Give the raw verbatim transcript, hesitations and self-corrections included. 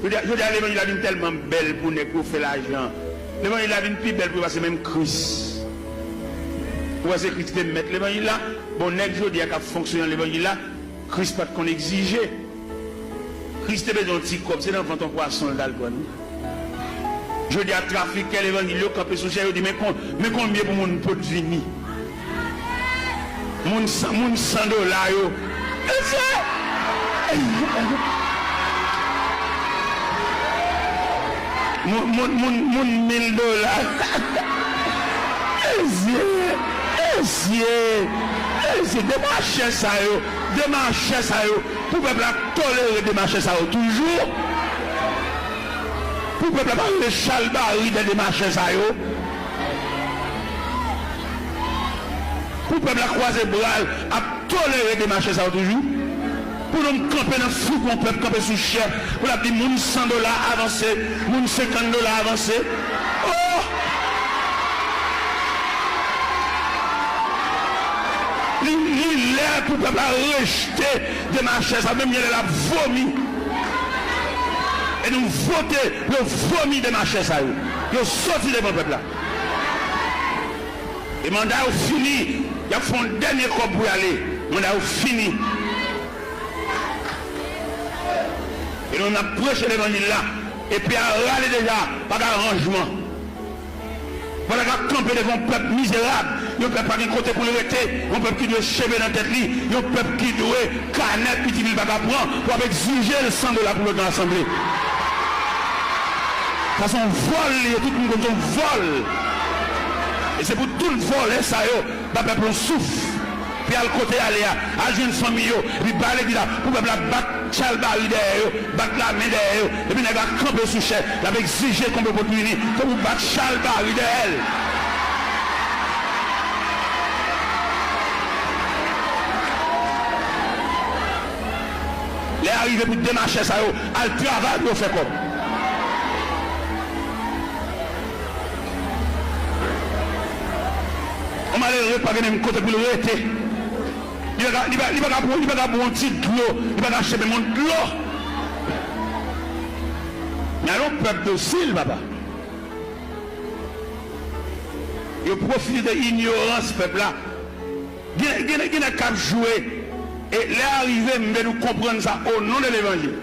Jodi a, jodi a, levanjil la vin tèlman bèl pou nèg pou fè lajan. Levanjil la vin pi bèl pou yo pase menm Kris. Ou wè, se Kris ki te mèt levanjil la. Bon, nèg jodi a k ap fonksyone nan levanjil la, Kris pa t konn egzije. Kris te bezwen yon ti kòb, se nan vant yon pwason l t al pran l. Jodi a, trafikè levanjil yo kanpe sou chè, yo di, men kon, men konbyen pou moun pot vini. Moun san, moun san dola yo. Mesye! Moun, moun, moun, moun mil dola. Mesye! Mesye! Mesye! Demachè sa yo! Demachè sa yo! Pou pèp la tolere demachè sa yo toujou. Pou pèp la pa rele chalbari dè demachè sa yo. Pou pèp la kwaze bra l ap tolere demachè sa yo toujou. Pou nonm kanpe nan figi yon pèp, kanpe sou chè, pou l ap di moun san dola avanse, moun senkant dola avanse. Oh! Li, li lè pou pèp la rejte demachè sa yo, menm jan lè l ap vomi. E nou vote pou yo vomi demachè sa yo. Yo soti devan pèp la. E manda yo fini, y ap fè yon dènye kòb pou y ale. Manda yo fini. E nou, n ap preche levanjil la, e pye a rale deja, pa gen aranjman. Pandan k ap kanpe devan yon pèp mizerab, yon pèp pa gen kote pou l rete, yon pèp ki dwe cheve nan tèt li, yon pèp ki dwe kanè pitit li pa ka pran, w ap egzije l san dola pou l nan asanble. Sa se yon vòl li ye, tout moun konn se yon vòl. E se pou tout vòlè sa yo ba pèp la yon souf. Pou y al kote y ale a, al jwenn fanmi yo, epi ba legliz la, pou pèp la bat chalbari dèyè yo, bat lame dèyè yo, epi nèg la kanpe sou chè, l ap egzije konbyen pot pou vini, se pou bat chalbari dèyè l. Lè a rive pou demachè sa yo al travay pou yo fè kòb. Yon malere pa gen menm kote pou l rete. Li pa ka, li pa, li pa ka pran, li pa ka pran yon ti dlo, li pa ka achte menm yon dlo. Men yon pèp dosil, papa. Yo pwofite de inyorans pèp la. Gen, gen, gen nèg k ap jwe. E lè a rive, m vle nou konprann sa o non de levanjil.